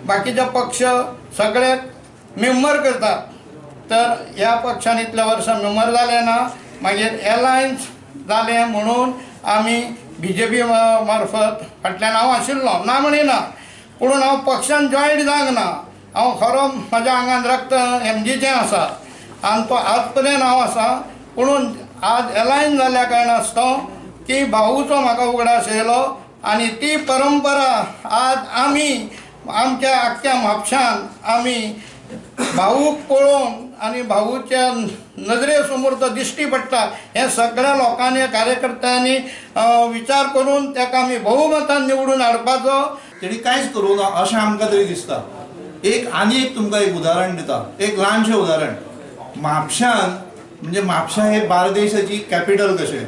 बाकीचे पक्ष सगळे मेंबर करतात तर ह्या पक्षान इतल्या वर्सां मेंबर जाले ना मागीर एलायन्स जालें म्हणून आमी बीजेपी मार्फत फाटल्यान हांव आशिल्लो ना म्हणिना पूण हांव पक्षान जॉयंट जावंक ना. हांव खरो म्हज्या आंगान रक्त एमजीचें आसा आनी तो आज पर्यंत हांव आसा. पुणून आज एलायन जाल्ल्या कारणास्तव की भाऊचो म्हाका उगडास येयलो आनी ती परंपरा आज आमी आमच्या आख्ख्या म्हापशान आमी भाऊक पळोवन आनी भाऊच्या नजरे समोर तो दिश्टी पडटा हें सगळ्या लोकांनी कार्यकर्त्यांनी विचार करून ताका आमी बहुमतान निवडून हाडपाचो. तेणी कांयच करूं ना अशें आमकां तरी दिसता. एक आनी एक तुमकां एक उदाहरण दिता, एक ल्हानशें उदाहरण. म्हापशान म्हणजे म्हापशा हे बार्देशाची कॅपिटल कशें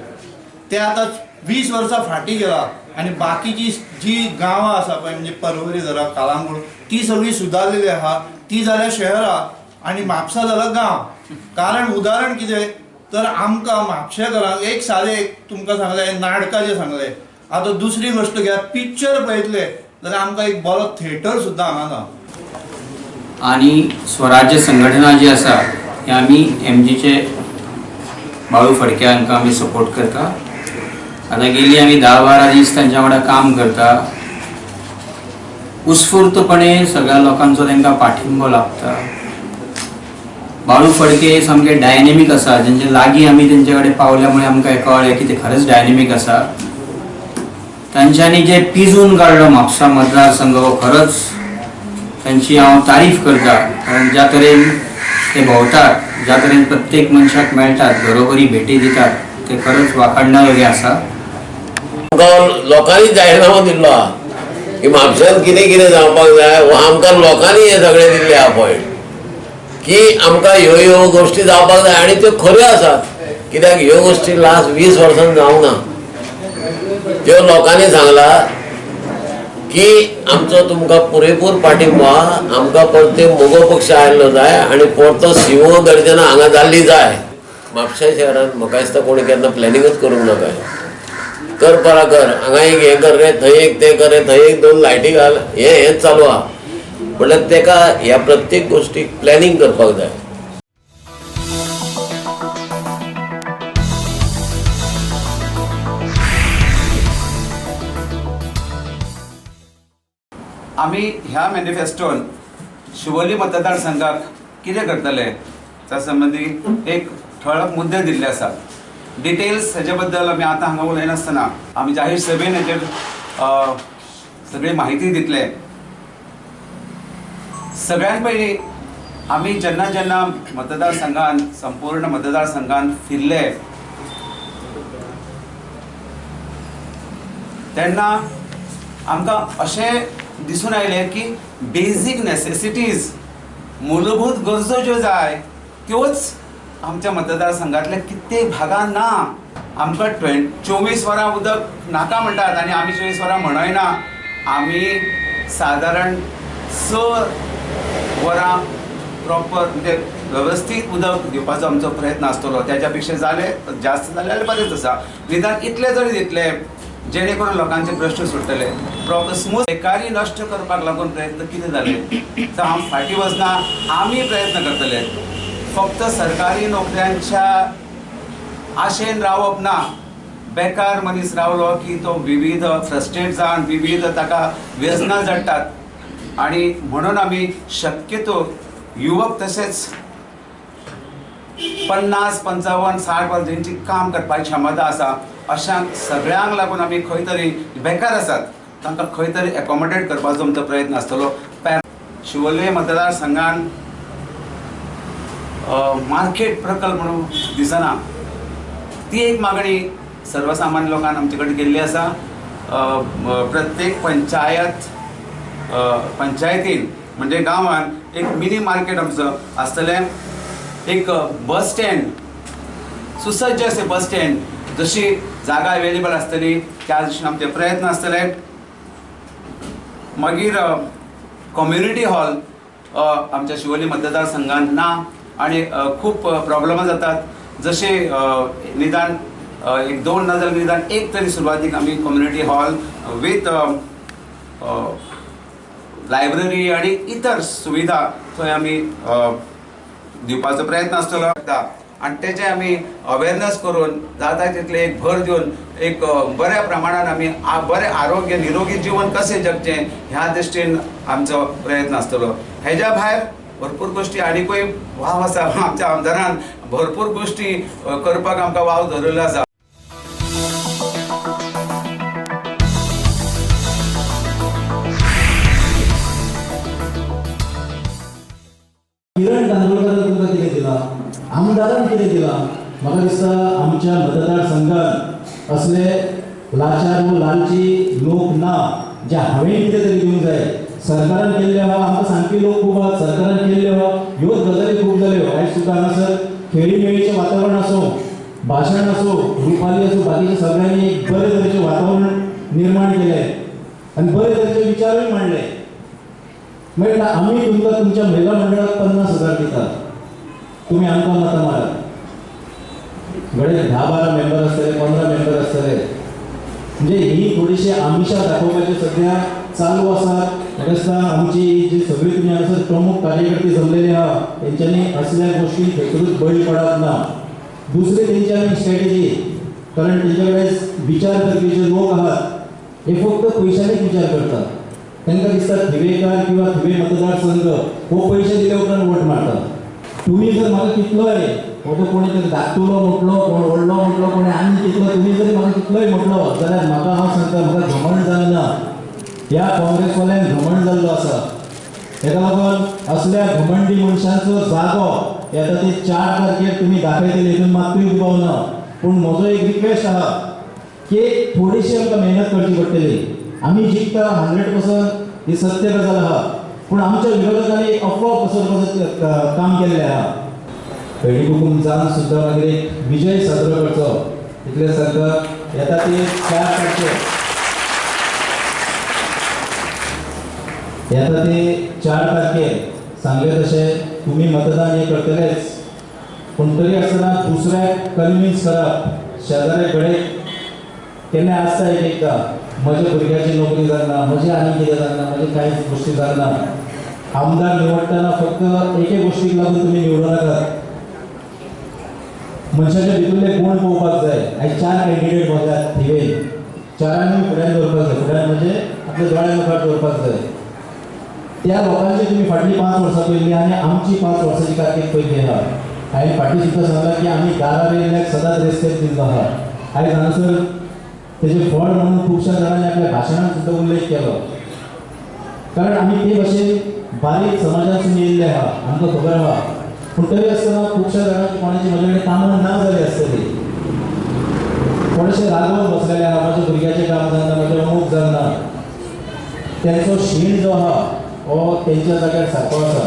ते आतां 20 वर्सां फाटीं गेला आनी बाकीची जी गांवां आसा पळय म्हणजे परवरी धरा कालांगूट ती सगळी सुदारलेली आहा, ती जाल्या शहरां आनी म्हापसा जाला गांव. कारण उदाहरण कितें तर आमकां म्हापशेकारांक एक सादें एक तुमकां सांगलें नाटकाचें सांगलें. आतां दुसरी गोश्ट घ्या पिक्चर पळयतले जाल्यार आमकां एक बरो थिएटर सुद्दां हांगा ना. आनी स्वराज्य संघटना जी आसा हे आमी एमजीचे बाळू फडके हांकां आमी सपोर्ट करता. आतां गेली आमी 10-12 दीस तांच्या वांगडा काम करता. उत्स्फूर्तपणे सगळ्या लोकांचो तांकां पाठिंबो लागता. बाळू फडके सामके डायनेमीक आसा, जेंचे लागीं आमी तेंचे कडेन पावल्या मुळे आमकां कळ्ळें की ते खरेंच डायनेमीक आसा. तांच्यांनी जे पिजून काडलो म्हापसा मतदारसंघ हो खरोच तांची हांव तारीफ करता. कारण ज्या तरेन ते भोंवतात, ज्या तरेन प्रत्येक मनशाक मेळटात, घरोघरी भेटी दितात, ते खरंच वाखाणण्या आसा. आमकां लोकांनी जाहीरनामो दिल्लो आहा की म्हापशान कितें कितें जावपाक जाय हो आमकां लोकांनी हें सगळें दिल्लें आहा पॉयंट की आमकां ह्यो ह्यो गोश्टी जावपाक जाय आनी त्यो खऱ्यो आसात. कित्याक ह्यो गोश्टी लास्ट 20 वर्सां जावंक ना. त्यो लोकांनी सांगला की आमचो तुमकां पुरेपूर पाठिंबो आहा, आमकां परते मगो पक्ष आयल्लो जाय आनी परतो सिंह गर्जना हांगा जाल्ली जाय. म्हापशा शहरान म्हाका दिसता कोणी केन्ना प्लॅनिंगूच करूंक नाका. कर परा कर, हांगा एक हें कर रे, थंय एक तें कर रे, थंय एक 2 लायटी घाल, हें हेंच चालू आहा. म्हणल्यार तेका ह्या प्रत्येक गोश्टीक प्लॅनिंग करपाक जाय. आमी ह्या मॅनिफेस्टोन शिवोली मतदारसंघाक कितें करतले त्या संबंदी एक ठळक मुद्दे दिल्ले आसात. डिटेल्स हेजे बद्दल आमी आतां हांगा उलयनासतना आमी जाहीर सभेन हेजेर सगळी म्हायती दितले. सगळ्यात पयलीं आमी जेन्ना जेन्ना मतदारसंघान संपूर्ण मतदारसंघान फिरले तेन्ना आमकां अशें दिसून आयलें की बेजीक नेसेसिटीज, मूलभूत गरजो ज्यो जाय त्योच आमच्या मतदारसंघातल्या कित्येक भागान ना. आमकां 24 वरां उदक नाका म्हणटात आनी आमी 24 वरां म्हणयना. आमी सादारण 6 वरां प्रॉपर म्हणजे वेवस्थीत उदक दिवपाचो आमचो प्रयत्न आसतलो. त्याच्या पेक्षा जाले जास्त जाले जाल्यार बरेंच आसा. निदान इतले तरी दितले जेणे करून लोकांचे प्रश्न सुट्टले. प्रॉपर स्मूथ बेकारी नश्ट करपाक लागून प्रयत्न कितें जाले तर हांव फाटीं वचना, आमी प्रयत्न करतले. फक्त सरकारी नोकऱ्यांच्या आशेन रावप ना. बेकार मनीस रावलो की तो विविध फ्रस्ट्रेट जावन विविध ताका व्यसनां जडटात आनी म्हणून आमी शक्यतो युवक तशेंच 50, 55, 60 वर्सां जेंची काम करपाची क्षमता आसा अशा सगळ्यांक लागून आमी खंय तरी बेकार आसात तांकां खंय तरी एकोमोडेट करपाचो आमचो प्रयत्न आसतलो. शिवोले मतदारसंघान मार्केट प्रकल्प म्हणून दिसना, ती एक मागणी सर्वसामान्य लोकांक आमचे कडेन केल्ली आसा. प्रत्येक पंचायतीन म्हणजे गांवान एक मिनी मार्केट आमचो आसतलें, एक बस स्टँड सुसज्ज अशें बस स्टँड जशी जागा अवेलेबल आसतली त्या दिशेन आमचे प्रयत्न आसतले. मागीर कम्युनिटी हॉल आमच्या शिवोली मतदारसंघान ना आनी खूब प्रॉब्लमां जातात. जशें निदान एक 2 ना जाल्यार निदान एक तरी सुरवातीक आमी कम्युनिटी हॉल विथ लायब्ररी आनी इतर सुविधा थंय आमी दिवपाचो प्रयत्न आसतलो. आनी तेजे आमी अवेरनस करून जाता तितले एक भर दिवन एक बऱ्या प्रमाणान आमी बरें आरोग्य निरोगी जीवन कशें जगचें ह्या दृश्टीन आमचो प्रयत्न आसतलो. हेज्या भायर भरपूर गोश्टी आनीकूय वाव आसा. आमच्या आमदारान भरपूर गोश्टी करपाक आमकां वाव धरिल्लो आसा. किरण कांदोळकरान तुमकां कितें दिलां, आमदारान कितें दिलां? म्हाका दिसता आमच्या मतदारसंघात असले लाचार व लालची लोक ना जे हांवें कितें तरी दिवंक जाय. सरकारान केल्ले आहा, आमकां सांगपी लोक खूब आहात, सरकारान केल्ले आहा, ह्योच गजाली खूब जाल्यो. आयज सुद्दां हांगासर खेळीमेळीचें वातावरण आसूं, भाशण आसूं, रुपाली आसूं, बाकीच्या सगळ्यांनी एक बरे तरेचें वातावरण निर्माण केलें आनी बरे तरेचे विचारूय मांडले. म्हळ्यार आमी तुमकां तुमच्या महिला मंडळाक 50,000 दितात, तुमी आमकां मतां मारात. घडये 10-12 मेंबर आसतले, 15 मेंबर आसतले. म्हणजे ही थोडीशी आमिषा दाखोवपाची सद्या चालू आसा. म्हाका दिसता आमची जी सगळी तुमी हांगासर प्रमुख कार्यकर्ते जमलेले आहा तेंच्यांनी असल्या गोश्टी थंयसरूच बळी पडप ना. दुसरी तेंच्यांनी स्ट्रेटजी, कारण तेंच्या कडेन विचार करपी जे लोक आहात हे फक्त पयशांनीच विचार करतात. तांकां दिसता थिवेकार किंवा थिवे मतदारसंघ हो पयशे दिले उपरांत वोट मारतात. तुमी जर म्हाका कितलोय हो तो कोणी तरी धाकटुलो म्हटलो, कोण व्हडलो म्हटलो, कोणी आनी कितलो, तुमी जरी म्हाका कितलोय म्हटलो जाल्यार म्हाका हांव सांगता म्हाका घमंड जालना. ह्या काँग्रेसवाल्यान घमंड जाल्लो आसा. हेका लागून असल्या घमंडी मनशांचो जागो येता ते 4 तारखेर तुमी दाखयतले हितून मात्तूय दुबाव ना. पूण म्हजो एक रिक्वेस्ट आहा की थोडीशी आमकां मेहनत करची पडटली. आमी जिखता 100% ही सत्य गजाल आहा, पूण आमच्या विरोधकांनी एक अफवा पसरपाचें काम केल्लें आहा. हळदीकुकूम जावन सुद्दां मागीर एक विजय साजरो करचो इतलें सांगता. येता ते 4 तारखेर, येता ते 4 तारखेर सांगलें तशें तुमी मतदान हें करतलेच, पूण तरी आसतना दुसऱ्याक कन्विन्स करप. शेजाऱ्या कडेन केन्नाय आसता एक एकदां म्हज्या भुरग्याची नोकरी जालना, म्हजें आनी कितें जालना, म्हजें कांय गोश्टी जालना. आमदार निवडटना फक्त एके गोश्टीक लागून तुमी निवडूं नाकात. मनशाच्या भितरले गुण पळोवपाक जाय. आयज 4 कॅन्डिडेट बघात थिवेन, 4ांनी फुड्यान दवरपाक जाय, फुड्यान म्हणजे आपल्या दोळ्या मुखार दवरपाक जाय. त्या लोकांची तुमी फाटलीं 5 वर्सां पयली आनी आमची 5 वर्सांची कारकीर्द पयली आहा. हांवें फाटीं सुद्दां सांगलां की आमी दारार येयल्ल्याक सदांच रेस्पेक्ट दिल्लो आहा. आयज हांगासर तेजें फळ म्हणून खुबश्या जाणांनी आपल्या भाशणान सुद्दां उल्लेख केलो, कारण आमी ते भाशेन बारीक समाजांतसून येयल्ले आहा, आमकां खबर आहा. पूण तरी आसतना खुबश्या जाणांक कोणाची म्हजे कडेन कामां ना जाली आसतली, थोडेशे रागोवन बसलेले आहा, म्हज्या भुरग्याचें काम जालना, म्हजें अमूक जालना. तेंचो शीण जो आहा हो तेंच्या जाग्यार सारको आसा.